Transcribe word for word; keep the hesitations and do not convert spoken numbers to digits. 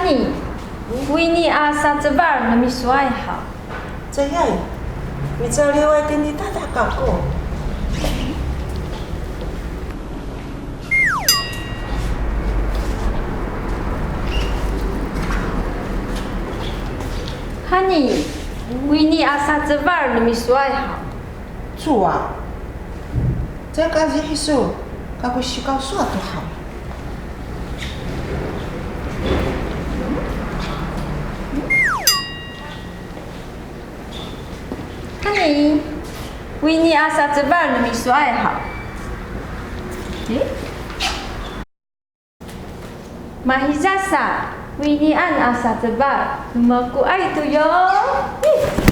Ni, wini a sacefal nu misuay haw. Cayay, micaliw tini tata kako. Hani, wini a sacefal nu misuay haw. Cuwa. Cayka zihisu, kaku sikaw suwa tu haw. Hani, wini a sacefal nu misuay haw. Eh? Mahiza sa, winian a sacefal, nu makuay to yo. Ih.